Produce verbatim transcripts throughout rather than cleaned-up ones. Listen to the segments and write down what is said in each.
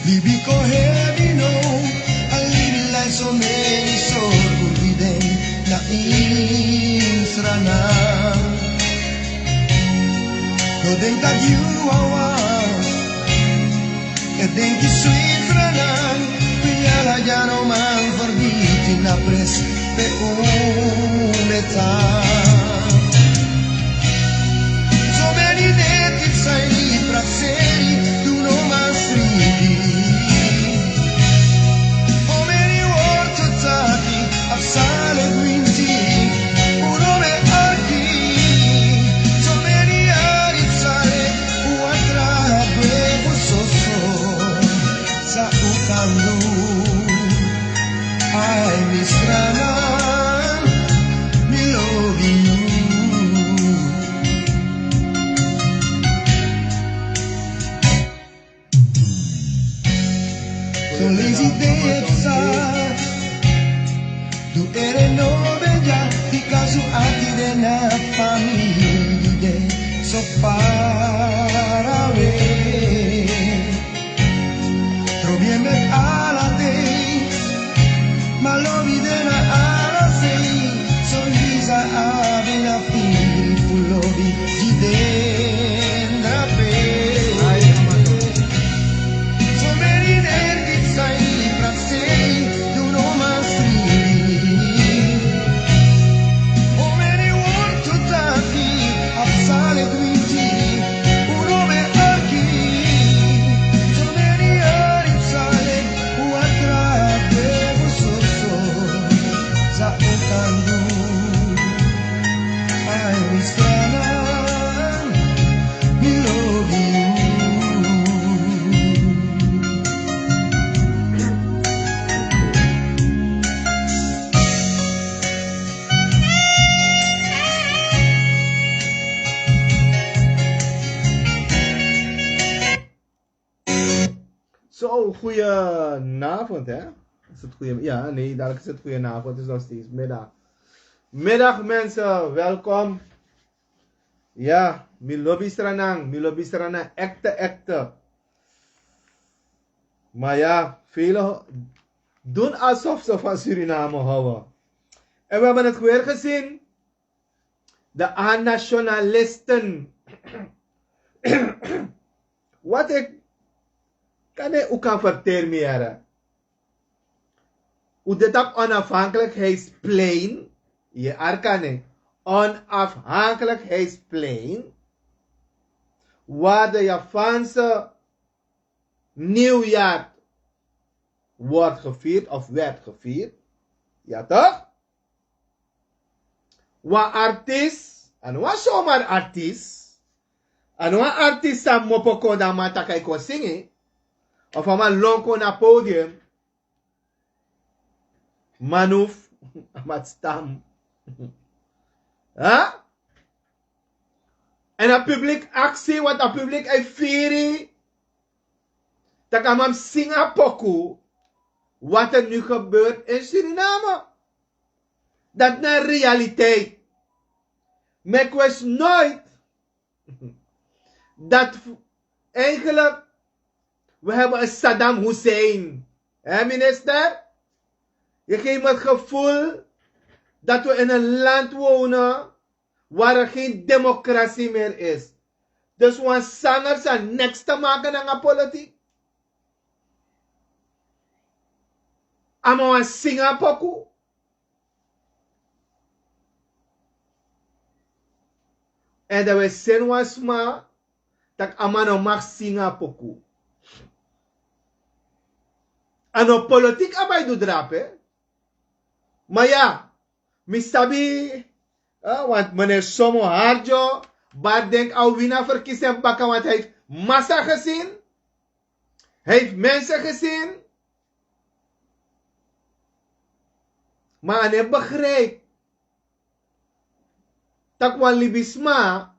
Libi kon hebi now, a libi lai someni sorgu gi den na ini Sranan. No denki taki yu wawan e denki switi Sranan. Wi ala dya no man fergiti na presi pe un de tan. Someni neti san e prakseri, du no man sribi. Someni wortu taki a psa leki winti, un no ben arki. Someni yari psa leki watra gwe fu soso. San un kan du? Ai mi Sranan, mi lobi yu. Son leisi den e psa, du ere no ben dya, bika son ati de na famiri di de so farawe. Trobi en meki ala dei, ma lobi de na ala sei. Son disi a abi na firi fu lobi gi den drape. Someni neti san e prakseri, du no man sribi. Someni wortu taki a psa leki winti, un no ben arki. Someni yari psa leki watra gwe fu soso. San un kan du? Ai mi Sranan, mi lobi yu. Zo, goedenavond, hè? Is het goeie... Ja, nee, dadelijk is het goedenavond, het is nog steeds middag. Middag, mensen, welkom. Ja, mi lobi Sranan, mi lobi Sranan, echte, echte. Maar ja, velen doen alsof ze van Suriname houden. En we hebben het weer gezien. De A-nationalisten. Wat ik kan, un kan ferteri mi, yere. Un de taki onafhankelijkheidsplein. Yu e arki, Onafhankelijkheidsplein, waar de Javaanse nieuwjaar wordt gevierd of werd gevierd. Ja, toch? Wan artiest, a no wan zomaar artiest. A no wan artiest san mopo kon dan a man taki a e kon singi. Of a man lon kon na podium. Manuf, a man stam. Hè? En a publiek aksi, want a publiek e firi. Taki a man singi a poku. Wat er nu gebeurt in Suriname. Dat na realiteit. Maar ik wist nooit dat eigenlijk, we hebben een Saddam Hussein. Hè, minister? Je geeft me het gevoel dat we in een land wonen waar er geen democratie meer is. Dus wan sanger san niks te maken nanga politiek. A man wan singi a poku. En dan we seni wan sma taki a man no mag singi a poku. A no politiek a bai du drape. Maar ja, mi sabi, eh, want meneer Somo Harjo, Bart denk a wini a verkiezing baka, want hij heeft massa gezien. Hij heeft mensen gezien. Maar hij heeft begrijp dat wan libisma,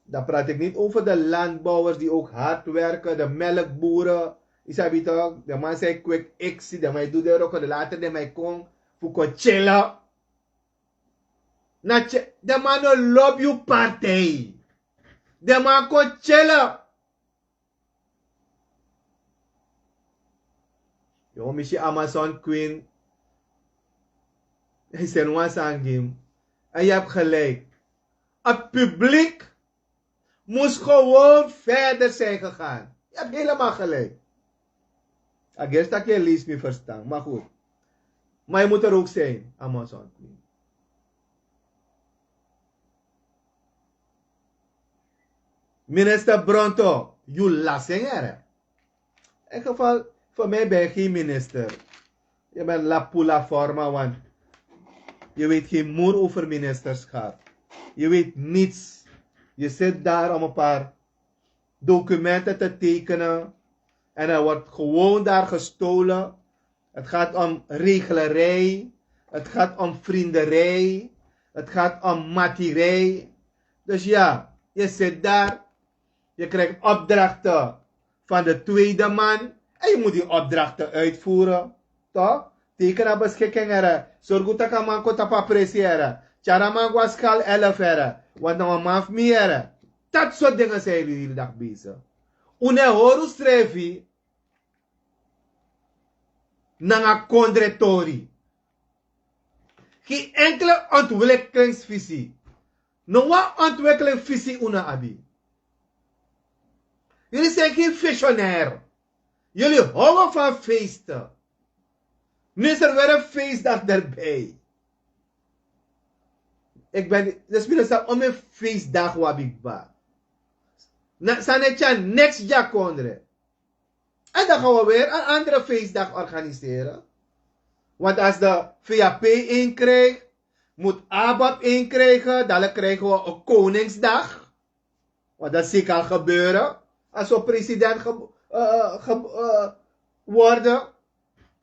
dan praat ik niet over de landbouwers die ook hard werken, de melkboeren. Je sabi toch, de man zei kwik iksi, de man doet de rokken, de later de man kon voor kon chillen. Na tje, de man no lobi yu partij. Den man kon tyele. Yu o misi Amazon Queen. Hij zei no wan sangim. En yu hebt gelijk. Het publiek moest gewoon verder zijn gegaan. Je hebt helemaal gelijk. Agerstak je leest mijn verstand, maar goed. Maar je moet er ook zijn, Amazon Queen. Minister Bronto, you lasing here. In geval, voor mij ben je geen minister. Je bent lapula forma, want je weet geen moer over ministerschap. Je weet niets. Je zit daar om een paar documenten te tekenen. En er wordt gewoon daar gestolen. Het gaat om regelerij. Het gaat om vrienderij. Het gaat om matierij. Dus ja, je zit daar. Je krijgt opdrachten van de tweede man. En je moet die opdrachten uitvoeren. Toch? Teken na beschikking here. Sorgu tak' a man kon tapu a presi here. Tyari a man go na skal elf here. Want na wan man fu mi here. Dat soort dingen zijn jullie hele dag bezig. Un no e hori unsrefi nanga kondre tori. Geen enkele ontwikkelingsvisie. No wan ontwikkelingsvisie un no abi. Jullie zijn geen visionair. Jullie houden van feesten. Nu is er weer een feestdag erbij. Ik ben, dus we staan om een feestdag wabikba. Na, san e tyari niks dya kondre. En dan gaan we weer een andere feestdag organiseren. Want als de V A P één krijgt, moet ABAP één krijgen, dan krijgen we een Koningsdag. Want dat zie ik al gebeuren. Als we president ge, eh, ge, eh, worden.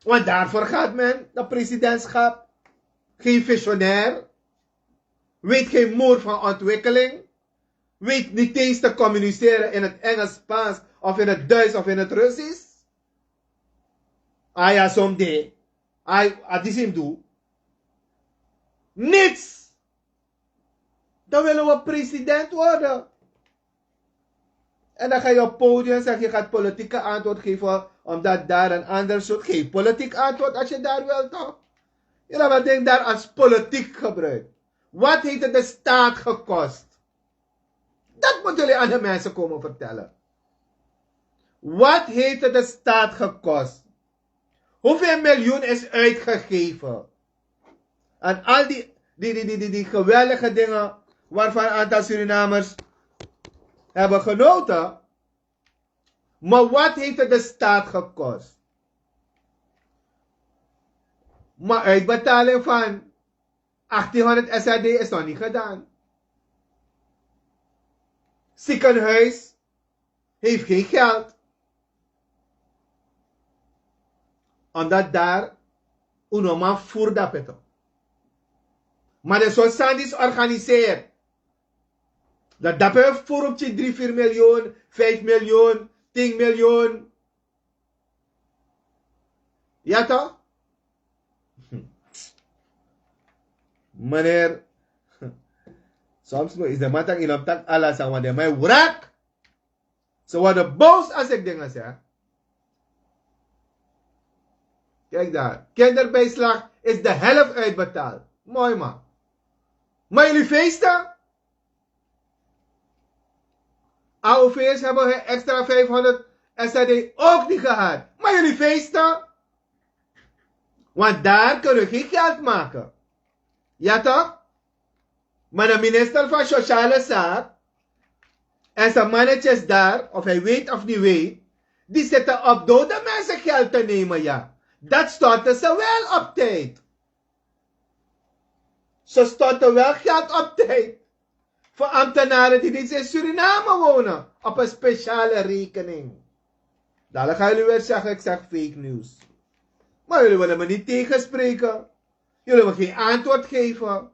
Want daarvoor gaat men, de presidentschap. Geen visionair. Weet geen moer van ontwikkeling. Weet niet eens te communiceren in het Engels, Spaans of in het Duits of in het Russisch. Aya somde. Ay, a disi mus du. Niets. Dan willen we president worden. En dan ga je op podium zeggen, je gaat politieke antwoord geven, omdat daar een ander soort, geef politiek antwoord als je daar wil, toch? Je laat dat ding daar als politiek gebruikt. Wat heeft het de staat gekost? Dat moeten jullie aan de mensen komen vertellen. Wat heeft het de staat gekost? Hoeveel miljoen is uitgegeven? En al die, die, die, die, die, die geweldige dingen waarvan een aantal Surinamers hebben genoten. Maar wat heeft het de staat gekost? Maar uitbetaling van achttienhonderd S R D is nog niet gedaan. Ziekenhuis heeft geen geld. Omdat daar un no man furu dape. Maar de soort sani disi organiseer. Dat dape furu op drie, vier miljoen, vijf miljoen, tien miljoen. Ja toch? Meneer, soms no is de man taki, yu no mus taki ala sani, want den man e wraki. Ze worden boos als ik dingen zeg. Kijk daar, kinderbijslag is de helft uitbetaald. Mooi man. Maar jullie feesten? A O V'ers hebben hun extra vijfhonderd S R D ook niet gehad. Maar jullie feesten? Want daar kunnen we geen geld maken. Ja toch? Maar de minister van Sociale Zaak en zijn mannetjes daar, of hij weet of niet weet, die zitten op dode mensen geld te nemen, ja. Dat storten ze wel op tijd. Ze storten wel geld op tijd voor ambtenaren die niet in Suriname wonen, op een speciale rekening. Dadelijk gaan jullie weer zeggen, ik zeg fake news. Maar jullie willen me niet tegenspreken. Jullie willen geen antwoord geven.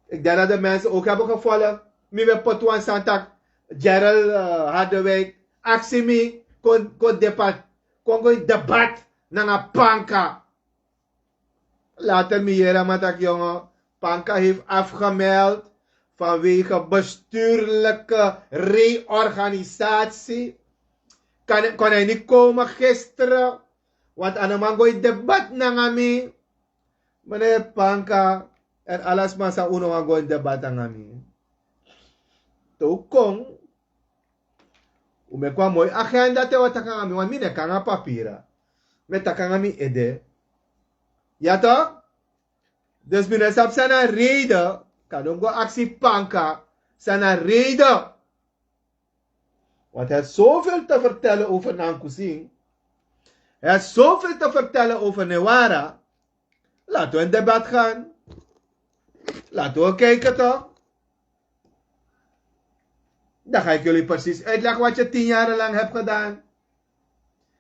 Ik denk dat de mensen ook hebben gevolgd. Mi ben poti wan sani taki Gerald, eh, Harderwijk aksi mi kon, kon debat, kon go in debat nanga Panka. Later mi yere a man taki, jongen, Panka heeft afgemeld vanwege bestuurlijke reorganisatie. Kan kon hij niet komen gisteren, want a no man go in debat nanga mi. Meneer Panka, en alasma sa unu wan go in debat nanga mi. Te un kon, un meki wan moi agenda te wan taki nanga mi, want mi no e kon nanga papira. Mi e taki nanga mi ede. Ya toch? Dus mi no sabi san na reden. Kan un go aksi Panka san na reden. Want hij heeft zoveel te vertellen over Nankusin. Hij heeft zoveel te vertellen over Newara. Laten we in debat gaan. Laten we kijken toch. Dan ga ik jullie precies uitleggen wat je tien jaren lang hebt gedaan.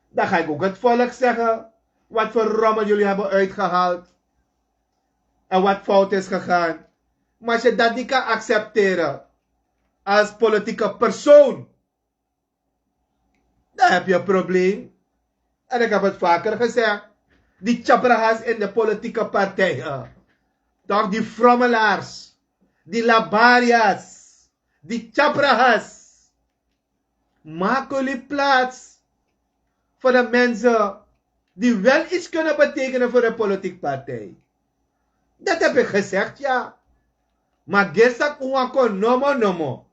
Dan ga ik ook het volk zeggen wat voor rommel jullie hebben uitgehaald. En wat fout is gegaan. Maar als je dat niet kan accepteren als politieke persoon, dan heb je een probleem. En ik heb het vaker gezegd. Die chaprahas in de politieke partijen. Toch die frommelaars. Die labaria's. Die chaprahas. Maak jullie plaats voor de mensen die wel iets kunnen betekenen voor de politieke partij. Dat heb ik gezegd, ja. Maar gisteren kon nomo nomo.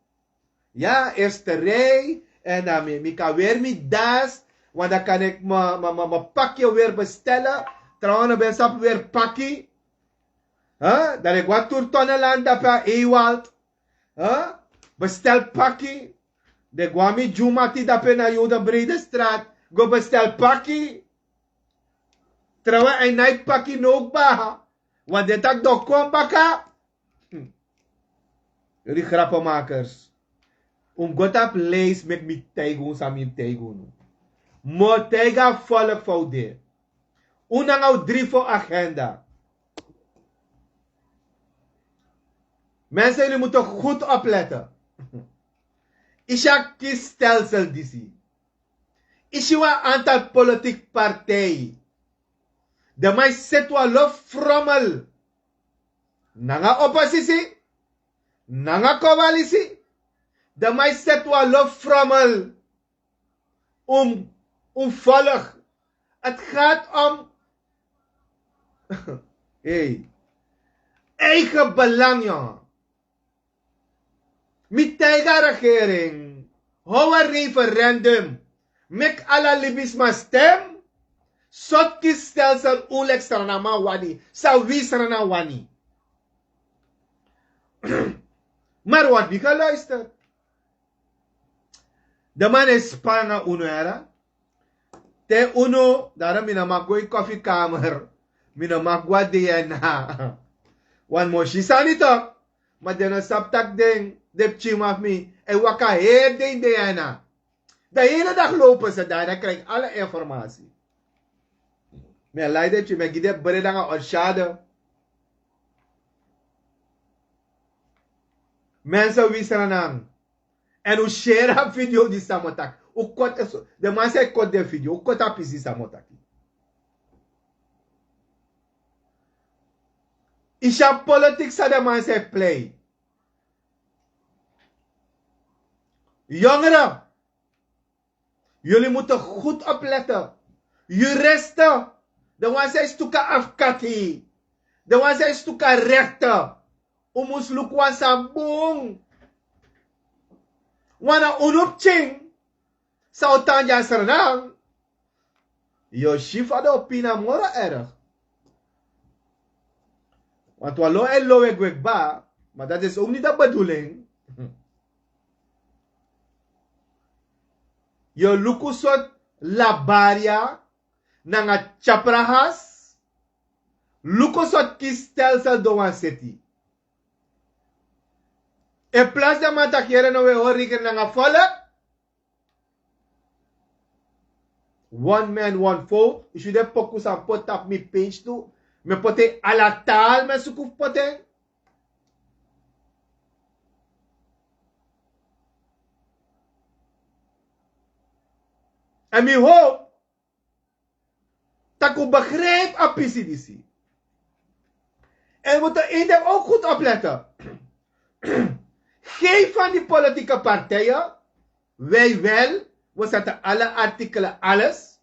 Ja, eerste rij. En dan mi, mi kan weer mi das. Want dan kan ik mijn pakje weer bestellen. Trouwens, ben sap weer pakje. Huh? Dan ik wat toer tonneland op Ewald. Huh? Bestel pakje. De guami jumati dape na Joden Brede Straat. Go bestel pakje. Trouwens, hij nijt pakje no ook baha. Want dit tak dok kon baka. Hm. Jullie grappenmakers. Un go tapu lijst meki mi taigi un san mi taigi unu. Mi o taigi a volk fa un de. Un nanga un dri fo agenda. Mensen, jullie moeten goed opletten. Isi a kiesstelsel disi. Isi wan aantal politiek partij. De man seti wan lo frommel. Nanga oppositie. Nanga coalitie. De man seti wan lo frommel. Un, un volg. Het gaat om hey, eigen belang, jongen. Mi taigi a regering, hou een referendum. Meki ala libisma stem. Sot kiesstelsel un leki Sranan wani. San wi Sranan wani. Maar wordt niet geluisterd. De man e span nanga unu, yere. Te unu, daarom mi no mag go in koffiekamer. Mi no mag go a D N A. Want mi o si sani toch. Maar den no sabi taki den, den pikin fu mi e waka heri dei in D N A. De hele dag lopen ze daar, dan krijg ik alle informatie. Mi e lai den pikin, mi e gi den bread nanga orshade. Mensen, wi Sranan. En un share a video disi san mi o taki. Un koti, den man san e koti den video, un koti a pisi san mi o taki. Isi a politiek san den man san e plei. Jongeren, jullie moeten goed opletten. Juristen, den wan san e stuka afkati, den wan san e stuka rechter. Un mus luku wan sani bun. Wan na unu pikin san o tan dya Sranan. Yu o si fa den o pina moro erg. Want wan lo e lowe gwe kba. Maar dat is ook niet de bedoeling. Yu o luku sot labaria nanga chaprahas. Luku sot kiesstelsel den wan seti. In plaats den man taki yere no, wi e hori rekening nanga volk. One man, one vote. Yu si den poku san mi poti tapu mi page tu. Mi e poti en ala taal, mi e suku fu poti en. En mi hoop taki un begrijp a pisi disi. En wi moeten één ding ook goed opletten. van die politieke partijen. Wij wel, we zetten alle artikelen, alles.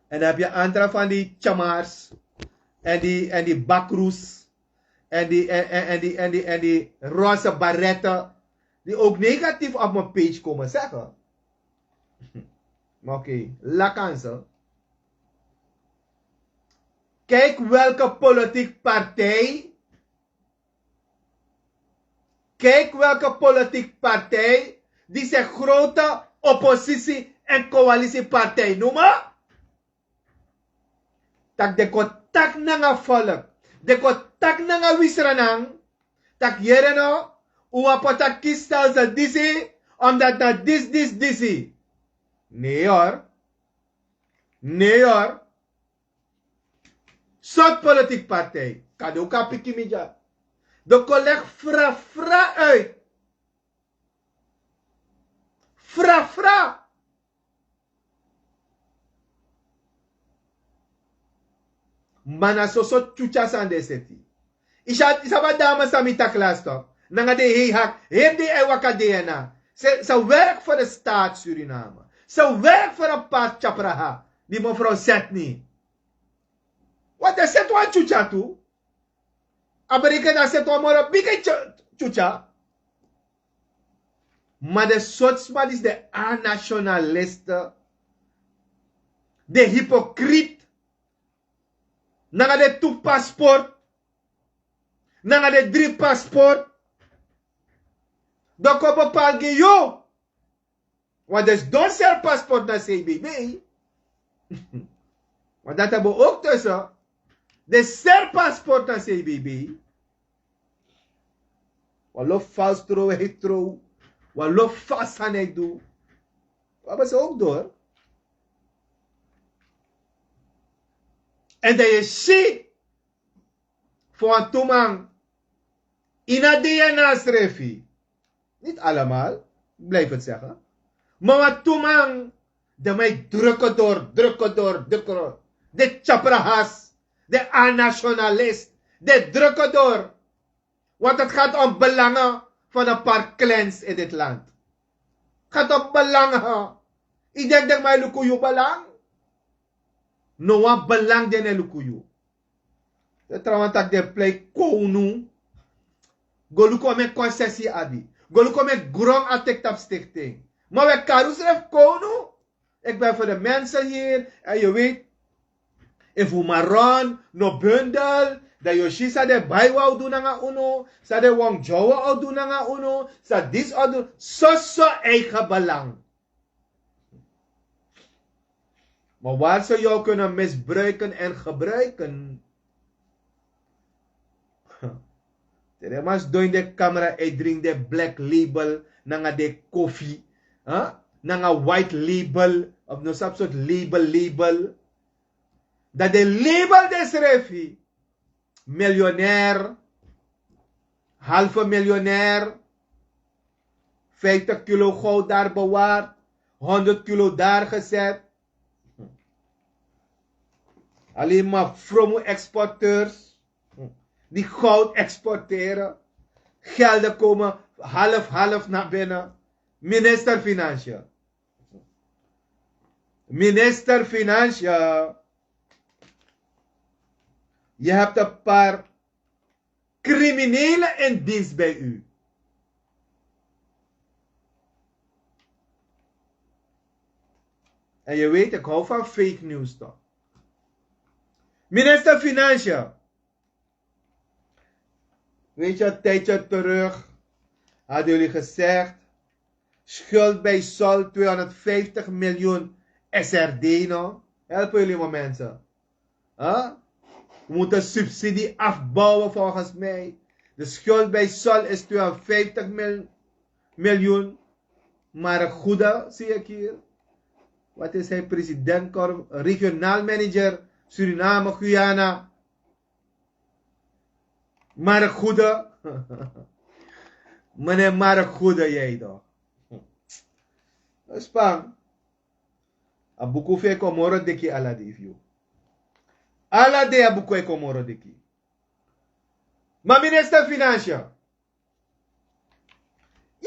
En dan heb je andere van die tjamars. En die, en die bakroes. En die, en, en, en die, en die, en die roze baretten. Die ook negatief op mijn page komen zeggen. Maar oké, laat aan ze. Kijk welke politiek partij. Kijk welke politiek partij die zijn grote oppositie en coalitiepartij noemen. Tak' den kon taki nanga volk. Den kon taki nanga wi sranan. Tak' yere no, un wani poti a kiesstelsel disi, omdat na disi, disi, disi. Nee hoor. Nee hoor. Sortu politieke partij kan den ook a piki mi dya. Den kon legi fra fra uit. Fra fra. Ma na soso tyutya sani den seti. Yu sabi a dame san mi taki last tok, nanga den hei hak, heri den e waka dna. Ze werk voor de staat Suriname. Ze werk voor een paar tyapraha. Di mevrouw Setni. Want den seti wan tyutya tu. A bereken dan seti wan moro bigi tyutya. Ma den sortu sma disi, den a-nationaliste, den hypocriet, nanga den tu paspoort, nanga den dri paspoort, den kon bepali gi yu. Want den sidon seri paspoort na C B B. Want dati abi un ook tussen. Den seri paspoort na C B B. Wan lo fals trow e trow. Wan lo fals sani e du. Wi abi ze ook door. En dan yu si fu wan tu man ini a DNA srefi. Niet allemaal, ik blijf het zeggen. Ma wan tu man, den man e druku door, druku door, druku door. Den tyaprahas, den a-nationalist, den e druku door. Want het gaat om belangen van een paar clans in dit land. Gaat om belangen. Yu denki den man e luku yu belang? No wan belang den no e luku yu. Den trawan taki den e plei kownu. Go luku omeni konsesi yu abi. Go luku omeni gron a teki tapu stichting. Ma wi e kari unsrefi kownu. Ik ben voor de mensen hier. En je weet, efu un maron no bundel, dan yu o si san den baiwa o du nanga unu, san den wongdyowo o du nanga unu, san disi o du. Soso eigen belang. Maar waar ze jou kunnen misbruiken en gebruiken. Te den man sidon ini den kamera e dringi den Black Label nanga den kofi, nanga White Label of no sabi sortu label, label. Dan den label densrefi. Miljonair, halve miljonair, vijftig kilo goud daar bewaard, honderd kilo daar gezet. Alleen maar fromme exporteurs die goud exporteren. Gelden komen half half naar binnen. Minister Financiën. Minister Financiën. Je hebt een paar criminelen in dienst bij u. En je weet, ik hou van fake news toch. Minister Financiën. Weet je, een tijdje terug hadden jullie gezegd: schuld bij Sol tweehonderdvijftig miljoen S R D, no? Helpen jullie maar, mensen. Huh? We moeten subsidie afbouwen volgens mij. De schuld bij Sol is tweehonderdvijftig mil-, miljoen. Maar een goede, zie ik hier. Wat is hij, president, regionaal manager Suriname, Guyana. Maar een goede. Meneer, maar een goede, jij toch. Span. A buku fu yu e kon moro deki ala dei fu yu. Ala dei a buku e kon moro deki. Ma minister Financiën,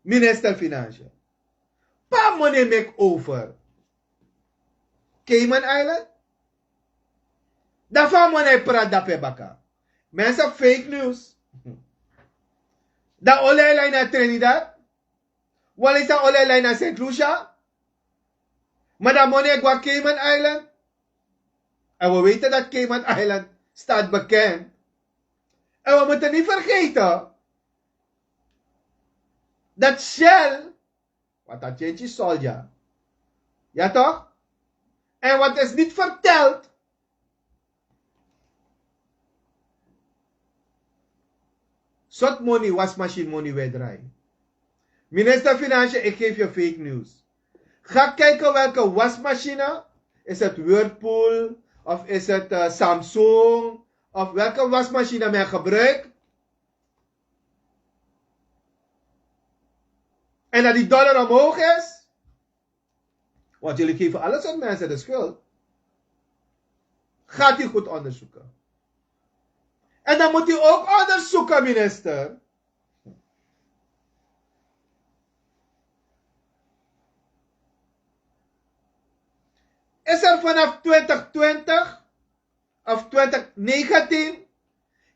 Minister financiën. Pe a moni e meki over? Cayman Island. Dan fa a moni e prati dape baka? Mensen, fake news. Dan oli e lai na Trinidad. Wali san oli e lai na Saint Lucia. Maar dan moni e go a Cayman Island. En we weten dat Cayman Island staat bekend. En we moeten niet vergeten dat Shell, wat dat jeetje soldier. Ja toch? En wat is niet verteld, sort moni, wasmachine moni we drai. Minister financiën, ik geef je fake news. Ga kijken welke wasmachine. Is het Whirlpool of is het uh, Samsung? Of welke wasmachine men gebruikt? En dat die dollar omhoog is. Want jullie geven alle soort mensen de schuld. Gaat u goed onderzoeken. En dan moet u ook onderzoeken, minister. Is er vanaf twintig twintig of twintig negentien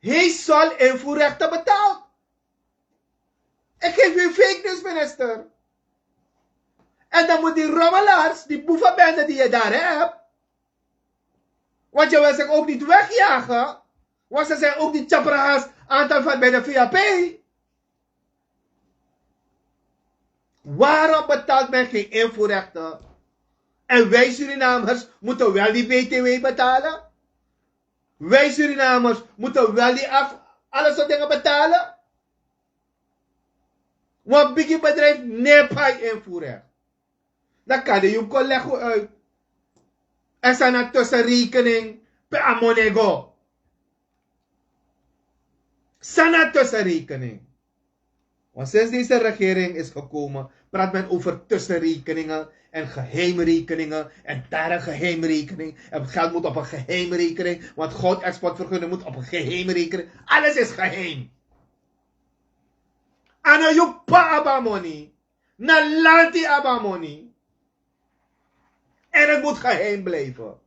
geen sol invoerrechten betaald? Ik geef u fake news, minister. En dan moet die rommelaars, die boevenbende die je daar hebt, want je wil ze ook niet wegjagen, want ze zijn ook die tjapraas aantal van bij de V A P. Waarom betaalt men geen invoerrechten? En wij Surinamers moeten wel die B T W betalen. Wij Surinamers moeten wel die af, alle soort dingen betalen. Want bigi bedrijf nepai invoerrecht. Dan kan de yu kon leg uit. En san na tussenrekening pe a moni e go. San na tussenrekening. Want sinds deze regering is gekomen, praat men over tussenrekeningen en geheime rekeningen en daar een geheime rekening. En het geld moet op een geheime rekening, want goudexportvergunning moet op een geheime rekening. Alles is geheim. Ano yu pa abamoni, na lanti abamoni. En het moet geheim blijven.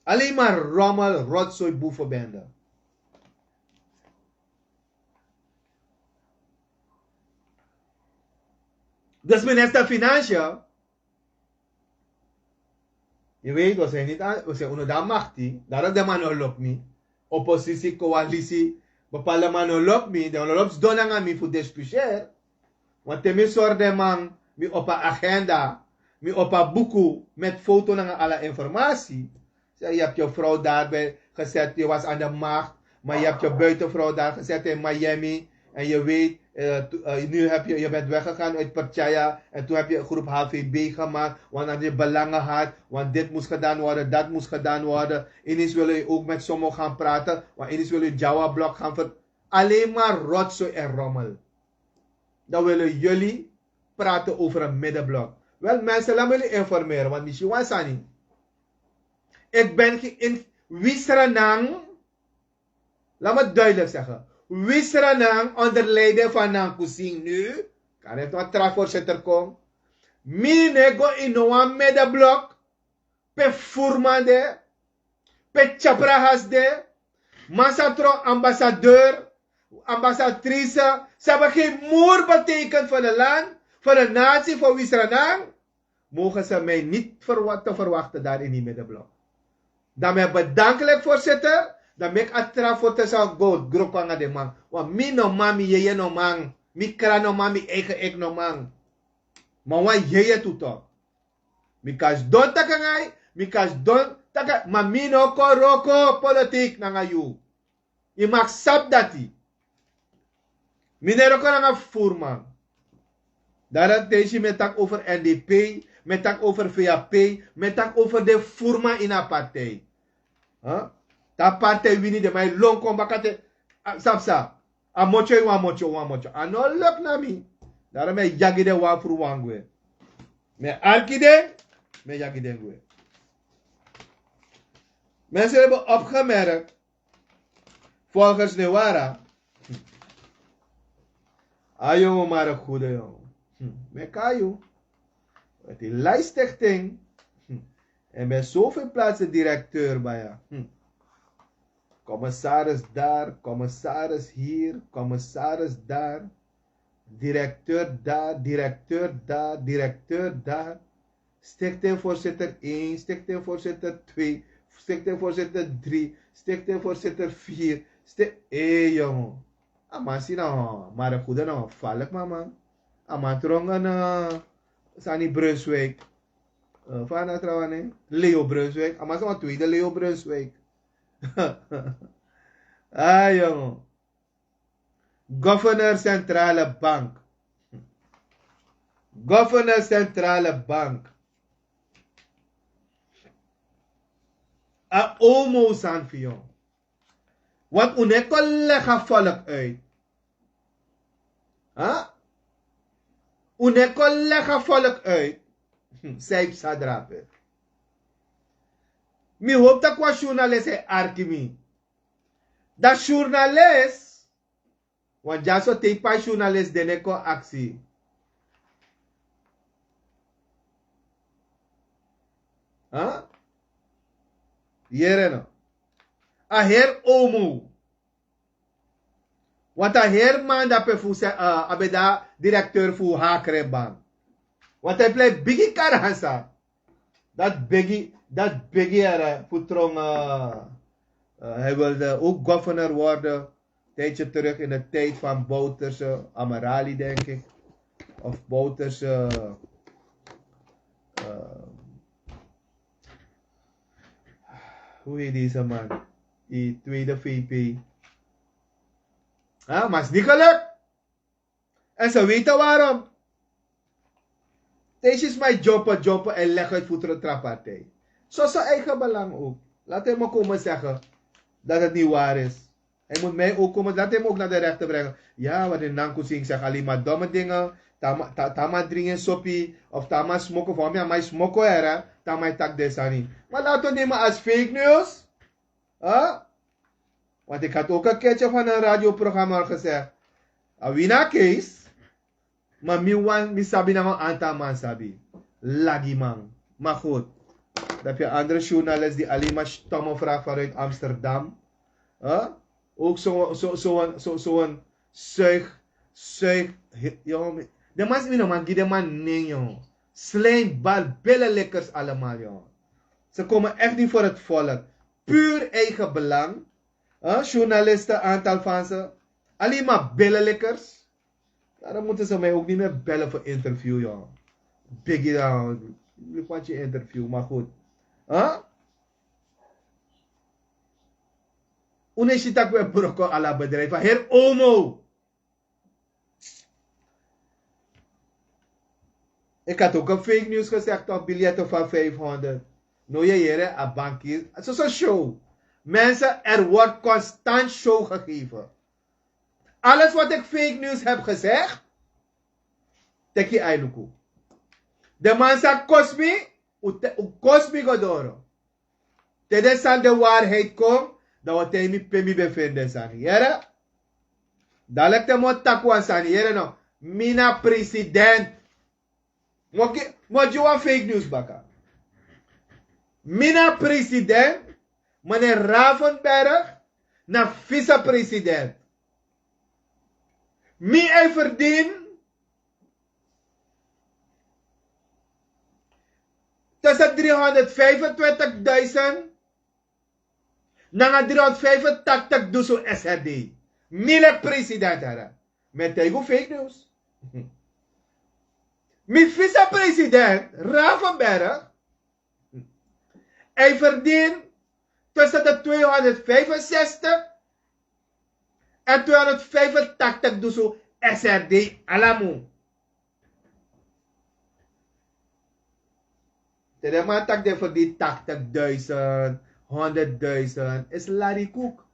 Alleen maar rommel, rotzooi, boevenbende. Dus minister Financiën, je weet, we zijn niet aan, we zijn onder de macht. Daarom de man no lok mi. Oppositie, coalitie, bepaalde man no lok mi, de no lok sdon nanga mi fu discussiëren. Want te mi sori den man, mi op a agenda, mi op a buku met foto nanga ala informatie. Zeg, je hebt je vrouw daarbij gezet, je was aan de macht, maar je hebt je buitenvrouw daar gezet in Miami. En je weet, eh, to- eh, nu heb je, je bent weggegaan uit Percaya en toen heb je een groep H V B gemaakt, want dat je belangen had, want dit moest gedaan worden, dat moest gedaan worden. Ineens willen je ook met sommigen gaan praten, want ineens willen je Java-blok gaan ver... Alleen maar rotzooi en rommel. Dan willen jullie praten over een middenblok. Wel mensen, laat me jullie informeren, want misschien was Sani. Ik ben geïn Wisranang, laat me het duidelijk zeggen. Wisranang onder leiding van Nankusing nu, kan het wat tra voorzitter kon. Mi no e go in no wan middenblok, pe voerman de, pe tyaprahas de, masatron ambassadeur, ambassadrice, ze hebben geen moer betekend voor het land, voor de natie, voor Wisranang. Mogen ze mij niet verwa- te verwachten daar in die middenblok. Dan ben ik bedankelijk, voorzitter. Dan ben ik a tra voorzitter zou go grokwanga de man. Want mi no man, mi yeye no man. Mi kra no man, mi eigen ik no man. Maar wan yeye tu toch. Mi kan sidon taki nanga yu, mi kan sidon taki, ma mi no kon wroko politiek nanga yu. Yu mag sabi dati. Mi no e wroko nanga voerman. Daarom te yu si mi e taki over N D P, mi e taki over V A P, mi e taki over den voerman ini a partij. Huh? Te a partij wini, den man e lon kon baka te, a, sabi san. A motyo, yu wan motyo, wan motyo. A no luk na mi. Daarom mi e yagi den wan fu wan gwe. Mi e arki den, mi e yagi den gwe. Mensen hebben opgemerkt, volgens Newara, a jongen maar een goede jongen. Hm, mi e kai yu. Met die lijststichting. Hm. En bij zoveel plaatsen directeur bij je. Hm. Commissaris daar, commissaris hier, commissaris daar. Directeur daar, directeur daar, directeur daar. Stichtingvoorzitter één, stichtingvoorzitter twee, stichtingvoorzitter drie, stichtingvoorzitter vier. Hé, jongen. A man si na, maar een goede na, falk mama. A man trongen, eh, Sani Brunswijk. Eh, van a trouwen, Leo Brunswijk. A man si na tweede Leo Brunswijk. Ah, jongen. Governor Centrale Bank. Governor Centrale Bank. A omo san fu yu. Want un no e kon legi a volk uit. Huh? Un no e kon legi a volk uit. Hm, san yu psa drape. Mi hoop taki wan journalist e arki mi. Dan journalist, want dyaso te yu pai journalist den no e kon aksi. Huh? Yere no. A heri omo. Want a heri man dape fu se, eh, a ben de a directeur fu Hakreban. Want a e plei bigi karansa. Dat begi, dat begi er, eh, fu trongen, eh, eh, hij wilde ook governor worden. Tijdje terug in de tijd van Bouterse, Amerali, denk ik. Of Bouterse, eh, hoe heet deze man? Die tweede V P. Ah, maar is niet gelukt. En ze weten waarom. Deze is mijn jumpen, jumpen en leg uit voeteren tra partij. Zo zijn eigen belang ook. Laat hij me komen zeggen dat het niet waar is. Hij moet mij ook komen, laat hem ook naar de rechter brengen. Ja, wat in Nankusing zegt, alleen maar domme dingen. Tama, ta, tama dringi en sopi, of tama smoko, voor mij, maar smoko era, tama tak desani. Maar laten we nemen als fake news. Huh? Want ik had ook een keertje van een radioprogramma al gezegd. Awina case. Maar mi wan, mi sabi na een aantal man sabi. Lagiman. Maar goed. Dan heb je andere journalist die alleen maar stomme vragen vanuit Amsterdam. Huh? Ook zo'n zo, zo, zo, zo, zo zuig, zuig. Yo, de man is een man, die de man nee, joh. Slijmbal, billenlikkers allemaal, joh. Ze komen echt niet voor het volk. Puur eigen belang. Huh? Journalisten, aantal van ze. Alleen maar billenlikkers. Daarom moeten ze mij ook niet meer bellen voor interview, joh. Biggie dan. Ik want je interview, maar goed. Huh? Unu e si tak' wi e broko ala bedrijf. Heri omo. Ik had ook een fake news gezegd op biljetten van vijfhonderd. No, je here, a bankier. Het is een show. Mensen, er wordt constant show gegeven. Alles wat ik fake news heb gezegd, teki ailuku. De man sa kosi mi, u te- u kosi mi go doro. Te den sani de waarheid kon, dan wi o taigi mi pe mi ben feni den sani. Yere? Dalek te mi o taki wan sani, yere no? Mi na president. Mi o gi- mi o gi wan fake news baka. Mi na president, meneer Ravenberg na vicepresident. Mi e verdien tussen driehonderdvijfentwintigduizend nanga driehonderdvijfentaktig dusu S R D. Mi leki president, heren. Mi e taigi un fake news. Mi vicepresident, Ravenberg, hij verdient tussen de tweehonderdvijfenzestig en tweehonderdvijfentachtig dusu S R D alamu. Te den man taki den verdien tachtigduizend, honderdduizend, is larikoek.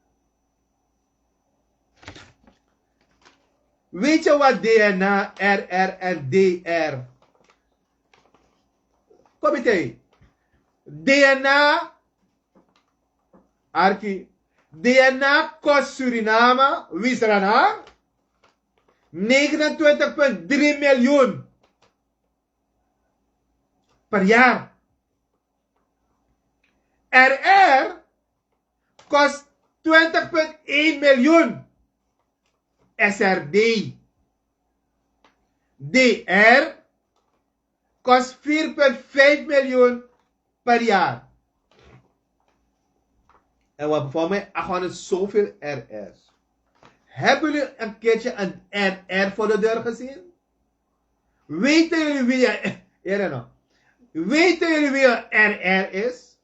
Weet je wat D N A, R R en D R? Kom meteen. D N A, arki. D N A kost Suriname, Wisrana, negenentwintig punt drie miljoen per jaar. R R kost twintig punt één miljoen. S R D. D R kost vier punt vijf miljoen per jaar. En we hebben voor mij achthonderd zoveel R R's. Hebben jullie een keertje een R R voor de deur gezien? Weten jullie wie een, here no. Weten jullie wie een R R is?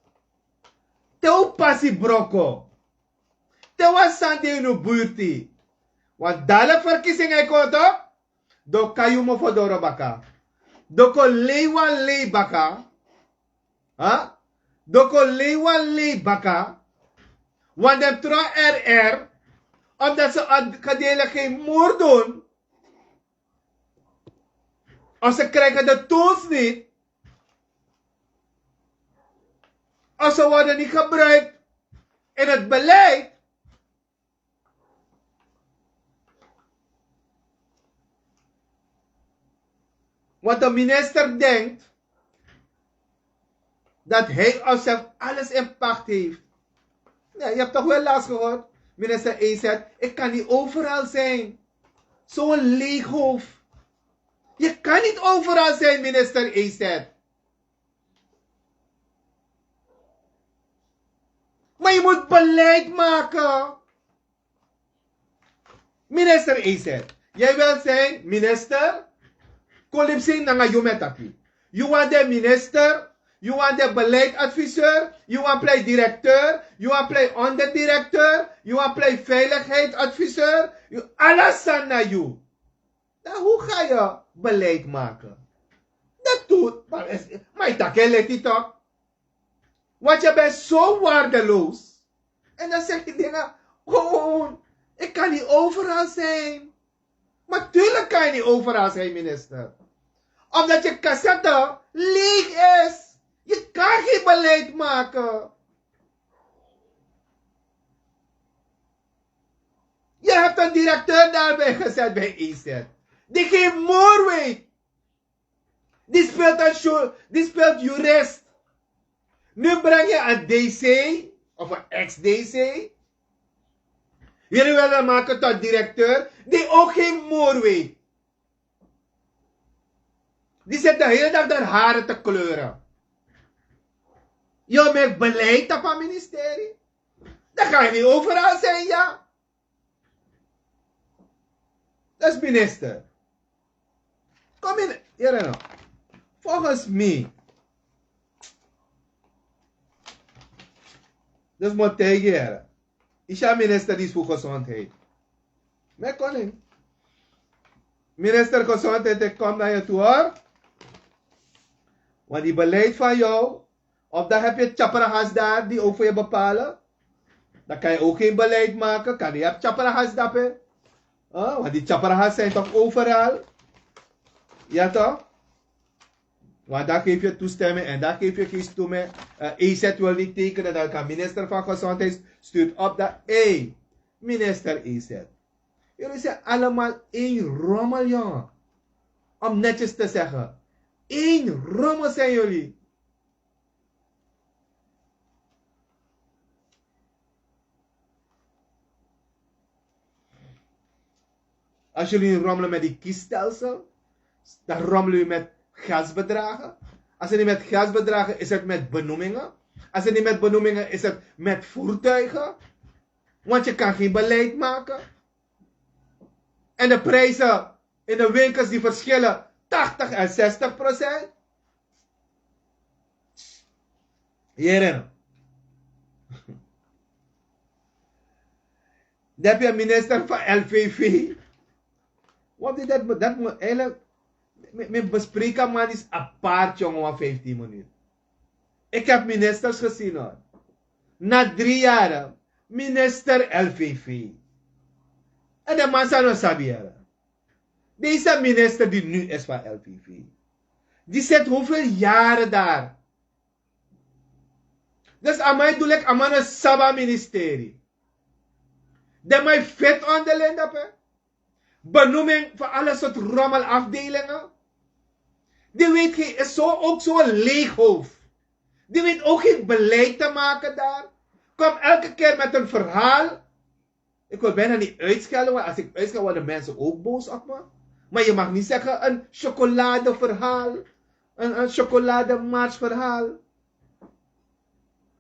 Te un pasi broko. Te wan sani de ini un burti. Want dala verkiezing e kon toch? Dan un kan yu mofo doro baka. Dan un kon lei wan lei baka. Ha? Dan un kon lei wan lei baka. Want den tron R R, omdat ze a- gedeelte geen moer doen. Of ze krijgen de tools niet. Of ze worden niet gebruikt in het beleid. Want de minister denkt dat hij of zelf alles in pacht heeft. Nee, je hebt toch wel laatst gehoord, minister E Z, ik kan niet overal zijn. Zo'n leeghoofd. Je kan niet overal zijn, minister E Z. Maar je moet beleid maken. Minister E Z, jij wil zijn minister? Kolipsing nanga yu mi e taki. Yu want de minister, yu want de beleidsadviseur, yu want plei directeur, yu want plei onderdirecteur, yu want plei veiligheidsadviseur, yu ala sani na yu. Dan hoe ga je beleid maken? Dat doet, maar, is- maar je tak en leti toch? Want je bent zo waardeloos. En dan zeg je dingen Gewoon, ik kan niet overal zijn. Maar tuurlijk kan je niet overal zijn, minister. Omdat je cassette leeg is. Je kan geen beleid maken. Je hebt een directeur daarbij gezet bij E Z. Die geen moer weet. Die speelt een show, die speelt jurist. Nu breng je een D C of een ex-D C. Jullie willen maken tot directeur die ook geen moer weet. Die zit de hele dag de haren te kleuren. Je maakt beleid op een ministerie. Dan ga je niet overal zijn, ja. Dat is minister. Kom in, hier en nou. Volgens mij. Dus moet tegen hier. Is minister die is voor gezondheid. Mijn koning. Minister gezondheid, ik kom naar je toe hoor. Want die beleid van jou, of dan heb je tjaprahas daar die ook voor je bepalen. Dan kan je ook geen beleid maken. Kan je hebt tjaprahas daarbij. Huh? Want die tjaprahas zijn toch overal. Ja toch? Want dan geef je toestemming en dan geef je geen toestemming. Uh, E Z wil niet tekenen, dan kan minister van Gezondheid stuurt op dat. Hé, minister E Z. Jullie zijn allemaal één rommel, jongen. Om netjes te zeggen. Eén rommel zijn jullie. Als jullie niet rommelen met die kiesstelsel, dan rommelen jullie met gasbedragen. Als het niet met gasbedragen is, het met benoemingen. Als het niet met benoemingen is, het met voertuigen. Want je kan geen beleid maken. En de prijzen in de winkels die verschillen tachtig en zestig procent. Hierin. Dan heb je een minister van L V V. Want die, dat, dat moet eigenlijk. Mijn bespreekman is apart, jongen, van vijftien minuten. Ik heb ministers gezien hoor. Na drie jaren, minister L V V. En de man zou nog saberen. Deze minister die nu is van L V V, die zit hoeveel jaren daar? Dus a man e du leki a man no sabi a ministerie. Den man e feti onderling dape. Benoeming van alle soort rommelafdelingen. Die weet geen, is zo ook zo'n leeghoofd. Die weet ook geen beleid te maken daar. Komt elke keer met een verhaal. Ik wil bijna niet uitschelden, want als ik uitschel worden mensen ook boos op me. Maar je mag niet zeggen een chocoladeverhaal. Een, een chocolademarsverhaal.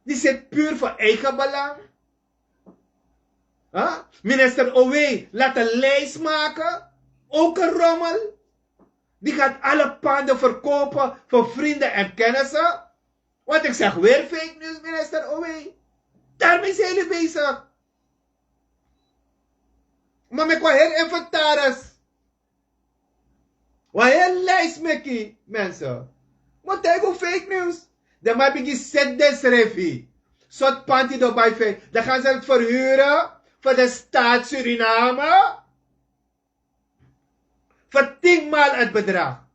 Die zit puur voor eigen belang. Minister Oway laat een lijst maken. Ook een rommel. Die gaat alle panden verkopen voor vrienden en kennissen. Want ik zeg weer fake news, minister Oway. Daarmee zijn jullie bezig. Maar met wat heel inventaris. Wat heel lijst met die mensen. Maar tegen fake news. Dan mag ik die zet desrefi. Soort panty door bij fake. Dan gaan ze het verhuren voor de staat Suriname. Voor tien maal het bedrag.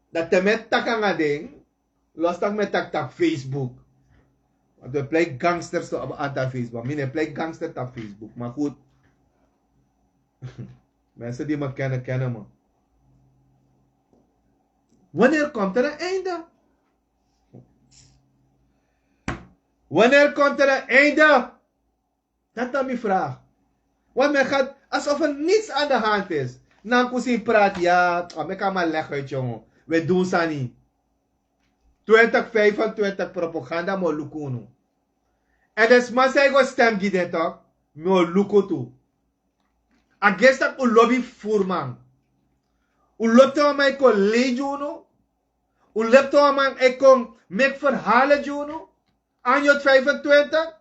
Dat te met takanga ding. Los tak met tak tap Facebook. Want we pleit gangsters op aantal Facebook. Mine pleit gangster tap Facebook. Maar goed. Mensen die me kennen, kennen me. Wanneer komt er een einde? Wanneer komt er een einde? Dat is mijn vraag. Want men gaat alsof er niets aan de hand is. Nankusin praat, ja, mekaar maar leg uit, jongen. We doen sani. Twintig vijfentwintig propaganda mo luku unu. En de sma san e go stem gi den tok, mo luku tu. A gesta un lobi furman. Un lobi te wan man e kon lei gi unu. Un lobi te wan man e kon meki verhalen gi unu. Anyo vijfentwintig.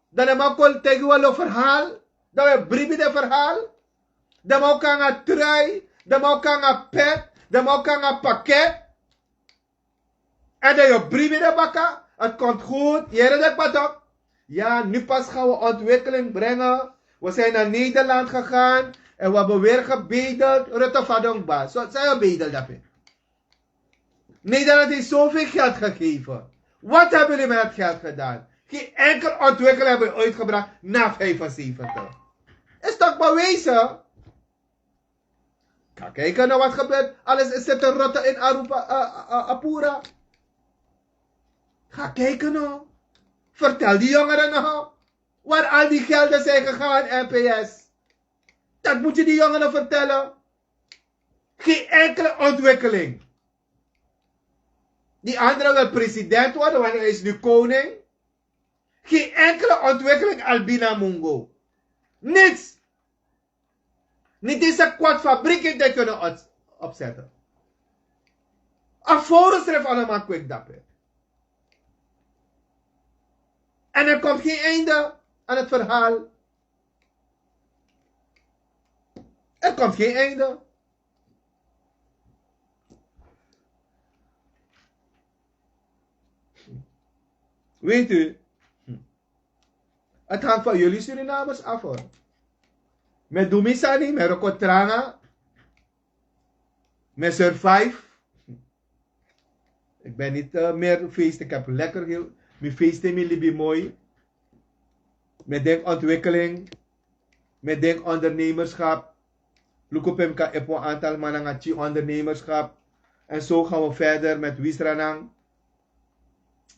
Dan den man kon taigi wan lo verhaal. Dan we bribi den verhaal. Den man kon nanga trui. Den man kon nanga pet. Den man kon nanga paket. En dan yu bribi de baka, het komt goed, yere de patok. Ja, nu pas gaan we ontwikkeling brengen. We zijn naar Nederland gegaan en we hebben weer gebedeld. Rutte fadongba. Zo zijn we bedel daarbij. Nederland heeft zoveel geld gegeven. Wat hebben jullie met het geld gedaan? Geen enkel ontwikkeling hebben we uitgebracht na vijfenzeventig. Is toch bewezen? Ga kijken naar wat gebeurt. Alles is zitten rotten in Arupa, uh, uh, Apura. Ga kijken nou. Vertel die jongeren nou waar al die gelden zijn gegaan, N P S. Dat moet je die jongeren vertellen. Geen enkele ontwikkeling. Die andere wil president worden, want hij is nu koning. Geen enkele ontwikkeling, Albina Mungo. Niets. Niet eens een kwart fabriek heeft hij kunnen op- opzetten. Alvorens schrijft allemaal kwik dappen. En er komt geen einde aan het verhaal. Er komt geen einde. Weet u, het hangt van jullie Surinamers af, hoor. Met Dumisani, met Rokotranga, met Survive. Ik ben niet uh, meer feest. Ik heb lekker heel. Mijn feest in mijn libi mooi. Met denk ontwikkeling. Met denk ondernemerschap. Lukupimka epo aantal mananga chi ondernemerschap. En zo gaan we verder met Wisranang.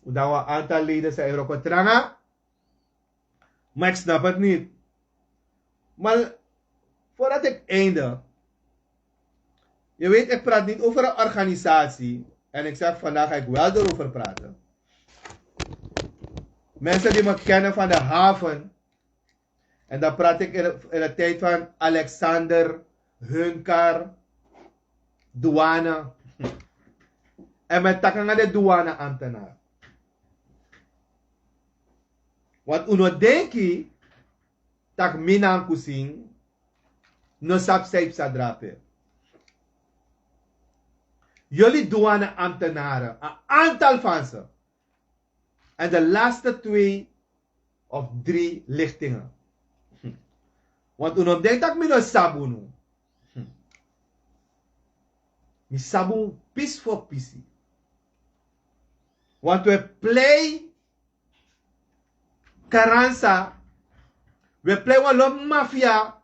Dan we aantal leden zijn in Rokotranga. Maar ik snap het niet. Maar voordat ik eindig, je weet, ik praat niet over een organisatie. En ik zeg, vandaag ga ik wel erover praten. Mensen die me kennen van de haven, en dan praat ik in de, in de tijd van Alexander, Hunkar, douane. En met takanga de douane-ambtenaar. Want unu denki tak' mi na kusin no sabi san yu psa drape. Jullie douane-ambtenaren, een aantal van ze, en de laatste twee of drie lichtingen. Want unu denki tak' mi no sabi unu. Mi sabi unu pisi fu pisi. Want we plei Karansa, we plei wan lo mafia.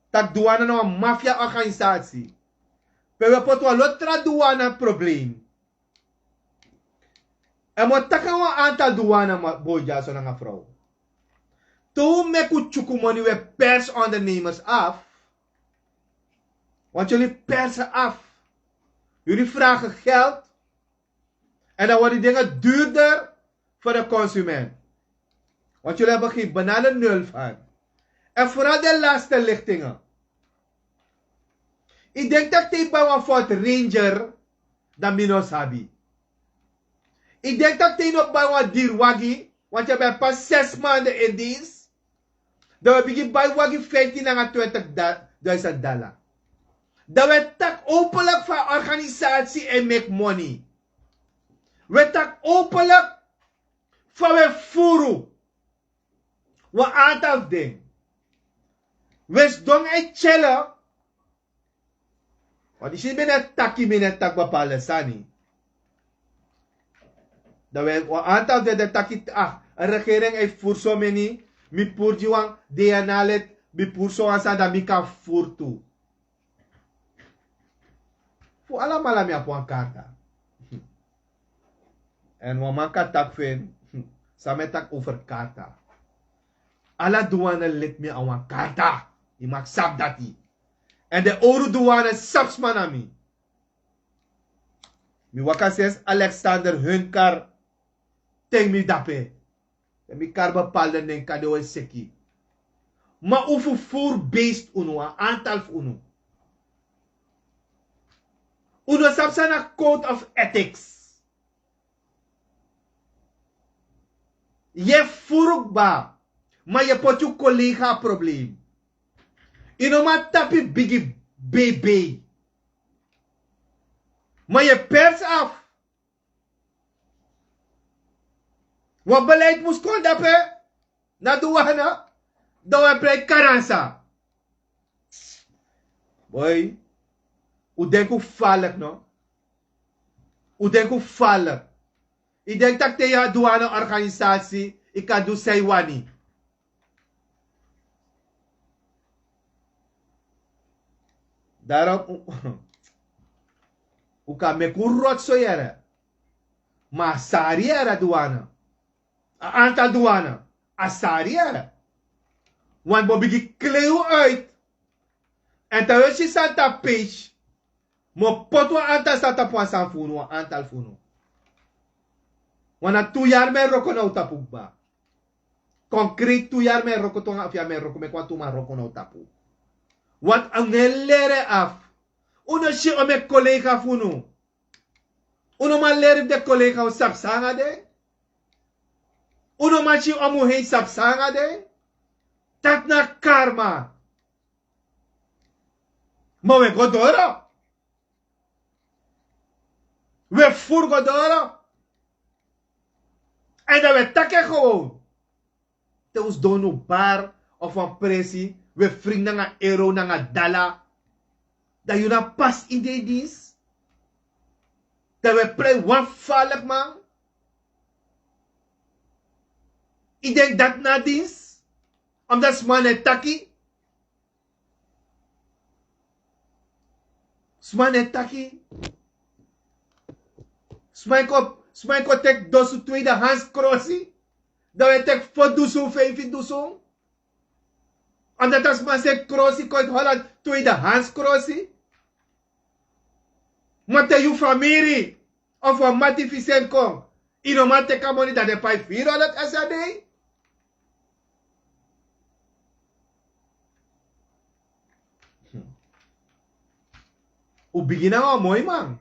Tak' douane na wan mafia organisasi. Pe we poti wan lo tra douane problem. En mi o taki na wan antal douane, bodyas nanga frow. Te un meki un tyuku moni, we pers ondernemers af. Want yuli perse af. Yuli vrage geld. En dan worden dingen duurder voor de consument. Want yuli hebben geen banane nul van. En vooral de laatste lichtingen. Ik denk dat ik bij wan Ford Ranger dan mi no sabi. Ik denk dat ik no bij wan diri wagi, want je bent pas zes maanden in dienst. Dan we bigin bai wagi vijftien nanga twintig duizend dollar. Dan we tak openlijk van organisatie en make money. We tak openlijk van we furu. We aantal ding. We sidon en chillen. Want yu si mi ne taki, mi ne taki bepaalde sani. Dan we wan antal de taki, ah, een regering e furu so meni, mi puru gi wan DNA lid, mi puru so wan sani, dan mi kan furu tu. Fu alamala mi abi wan karta. En wan man kan taki fu en, san mi e taki over karta. Ala douane lid mi abi wan karta. Yu mag sabi dati. En den owru douane sabi sma na mi. Mi waka sensi Alexander Hunkar ten mi dape. Ten mi kari bepaalde nen kande wi e seki. Ma un furu beest unu, wan antal fu unu. Un no sabi san na code of ethics. Yu e furu kba, ma yu e poti yu kolega na problem. Yu no man tapu yu bigi bebe. Ma yu e persi afu. Wan beleid mus kon dape na duwana. Dan wan plei karansa. Boi, u denk u falek no? U denk u falek? I denk tak te ya duwana organisasi i kan du sai wani. Darom u kan meki u rotso yere. Ma a sari yere duwana. A antal duwana a sari yere. Wan bo bigi klei u uit. En te we si santa page. Mo poti wan antal santa pu wan san funu wan antal funu. Wan na tu yari men roko na u tapu kba. Konkret tu yari men roko tonga afi a men roko meki wan tu man roko na u tapu. Wat a ngen lere afu. Unu si o meki kolega funu. Unu man leri de kolega o sabi sanga de. Unu man si o mu hei sabi sanga de. Tati na karma. Ma we go doro. We furu go doro. En dan we taki en gewoon. Te un sidon na un bar of wan presi we fring nanga ero nanga dala. Dan yu na pasi ini den dinsi. Dan we prei wan falik man. Yu denki dati na dinsi? Omdati sma no e taki. Sma no e taki. Sma e kon sma e kon teki dosu tweede hans krosi. Dan we teki fo dusun feifi dusun. Omdat a sma seki krosi kon iti holan tweede hans krosi. Ma te yu famiri of wan mati fu yu seni kon, yu no man teki a moni dan den pai firi holan esi a dei. Un bigin nanga wan moi man.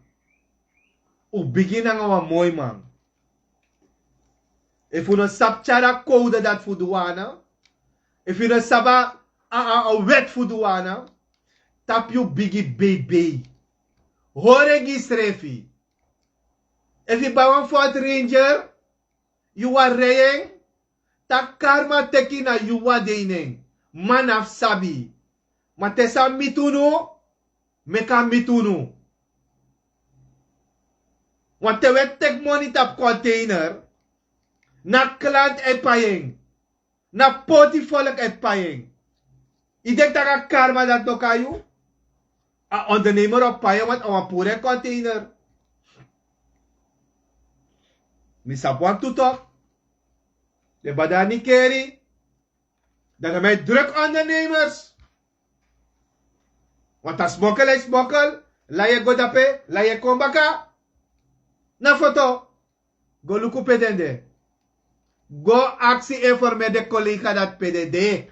Un bigin nanga wan moi man. Efu un no sabi tyari a kowde dati fu duwana, efu un no sabi a a weti fu duwana, tapu yu bigi beibei. Hori en gi yusrefi. Efu yu bai wan fort ranger, yu wani rei en. Taki karma teki na yu wan de ini en. Man na fu sabi. Ma te san miti unu, meki a miti unu. Wanten un e teki moni tapu konteiner. Na klanti e pai en. Na poti folki e pai en. Yu denki tak' a karma dati no kon na yu? A ondernemer o pai en wantu a wan puru en konteiner. Mi sabi wantu tok'. Den bada a nikeri. Dan na mi e druk ondernemers. Wantu a smokel e smokel. Lai e go dape lai e kon baka. Na foto. Go luku pe den de. Go aksi informeri den kolega dati pe den de.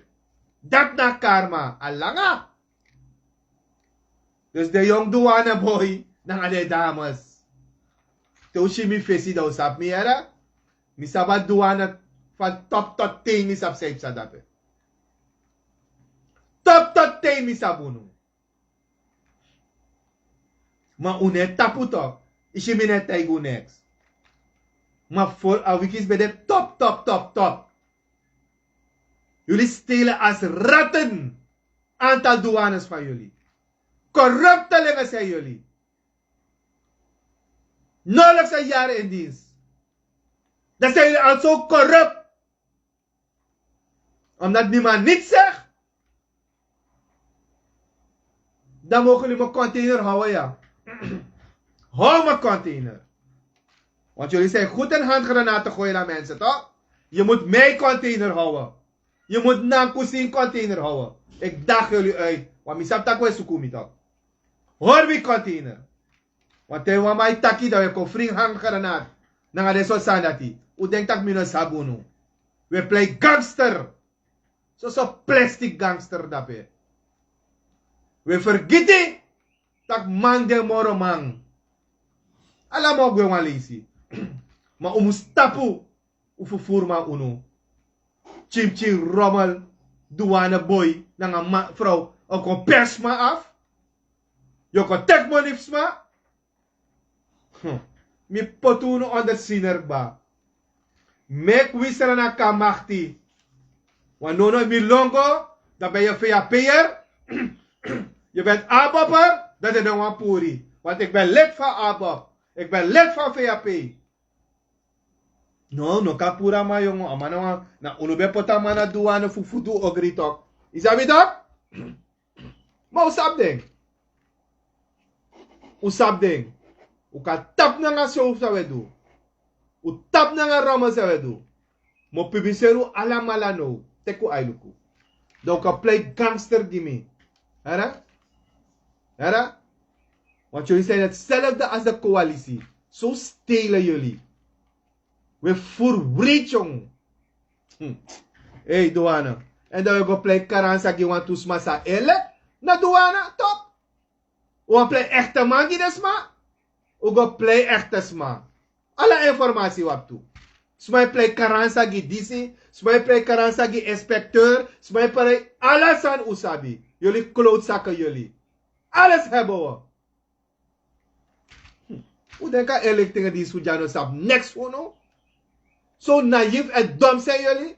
Dati na karma a langa. Dus den yongu duwanaboi nanga den dames, te un si mi fesi dan un sabi mi yere. Mi sabi a duwana fan topu topu ten mi sabi san yu psa dape. Topu topu ten mi sabi unu. Ma un no e tapu topu. Yu si mi no e taigi un neks. Ma fori a wikisi ben de topu topu topu topu. Yuli stelen asi raten. Antal duwanes fan yuli. Korupte lenge san yuli. Noliksi en yari en dinsi. Dan san yuli also korup. Omdati niman niti segi. Dan mogen yuli mi konteiner houden ya. Houden mi konteiner. Want yuli san e gud en handgranate goyla mense tok'. Yu mus mi konteiner houden. Yu mus nankusin konteiner houden. Iki dagi yuli uit. Want mi sabi tak' un e suku mi tok'. Hori mi konteiner. Wanten wan man e taki dan un e kon fring handgranate. Nanga den soti sani dati un denki tak' mi no sabi unu. Un e plei gangster. Soso plastik gangster dape. Un e fergiti tak' man de moro man. Ala man o gwe wan leisi. Ma un mus tapu. Un fufuru man unu. Tyinptyin romel. Duwanaboi nanga man frow o kon peri sma afu. Yu o kon teki moni fu sma. Mi poti unu onder siner kba. Meki wi srana kan makti. Want nono mi longo, dan ben je V H P'er. Je bent A-bopper, dan den no wani puru yu. Want ik ben lid van A-bop. Ik ben lid van V H P. No, no kan puru a man, yongo. A man na wan, na unu ben poti a man na douane fu, fu du ogri tok. Yu sabi tok? Ma un sabi den. Un sabi den. Un kan tapu nanga show san un e du. Un tapu nanga rommel san un e du. Mi o pibiseri un alamala now. Teki un ai luku. Dan un kan plei gangster gi mi. Hara? Hara? Want jullie zijn hetzelfde als de coalitie. Zo stelen jullie. We voer wreed, jong. Hm. Hey, douane. En dan we go plei karansa gi wantu sma san e leki na douane, top. Un wani plei echte man gi den sma. Un go plei echte sma. Ala informatie un abi tu. Sma e plei karansa gi disi. Sma e plei karansa gi inspecteur. Sma e plei ala sani un sabi. Jullie klootzakken jullie. Alles hebben we. Hm. Un denki a inlichtingen disi un dya no sabi niks fu unu? So naïef en dom zijn jullie.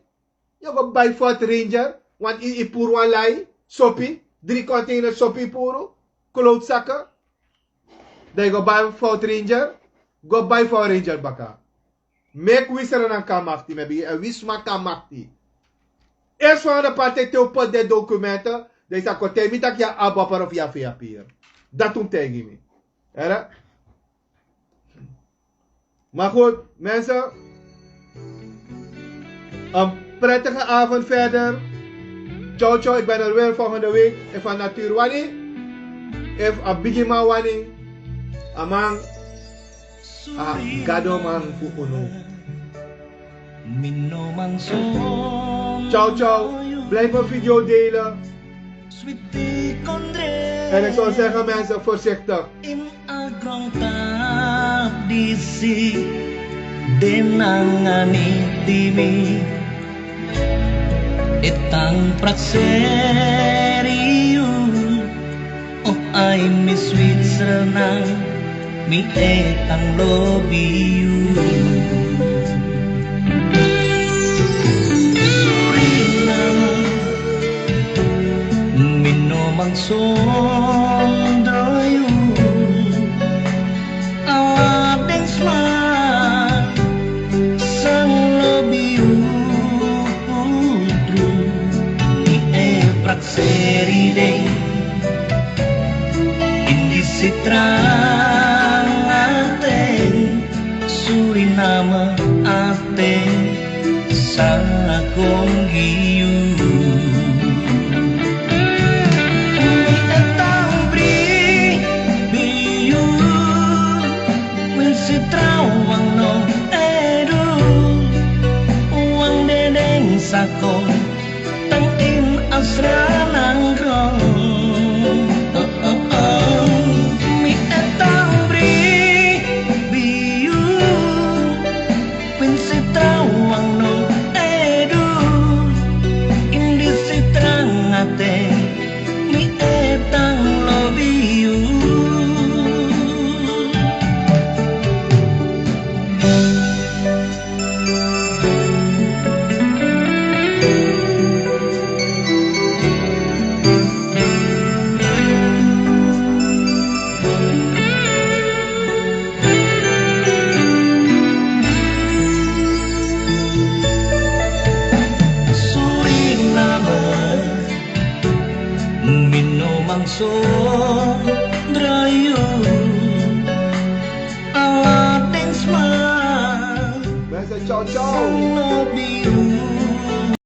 Yu go bai Ford Ranger, want yu, yu puru wan lai sopi, dri container sopi yu puru, klootzakken. Dan yu go bai Ford Ranger, go bai Ford Ranger baka. Meki wi srana kan makti, mi e bigin, èn wi sma kan makti. Eerst van de partij te un poti den documenten, dan yu sa kon taigi mi tak' yu a A-bopper of yu a V H P'er. Dati un taigi mi. Hara? Maar goed, mensen. Een prettige avond verder. Ciao, ciao. Ik ben er weer volgende week. Efu a natuur wani, efu a bigi man wani, a man, a Gado man fu unu. Ciao, ciao. Blijf mijn video delen. En ik zou zeggen, mensen, voorzichtig. A grontapu disi de nanga ni di mi. E tan prakseri yu. O ai mi switsernan, mi e tan lobi yu. Mi no man sondro yu. Ala den sma san lobi yu tru, mi e prakseri den. Ini disi tranga ten, Suriname aten sa kon gi yu. Mi e tan bribi yu, winsi trawan no e du, wan dede sa kon tan ini a Sranan gron. Mi e tan bribi yu, winsi trawan no e du, ini disi tranga ten, mi e tan lobi yu. Suriname, mi no man sondro yu. Ala den sma. Mensen, ciao, ciao. San lobi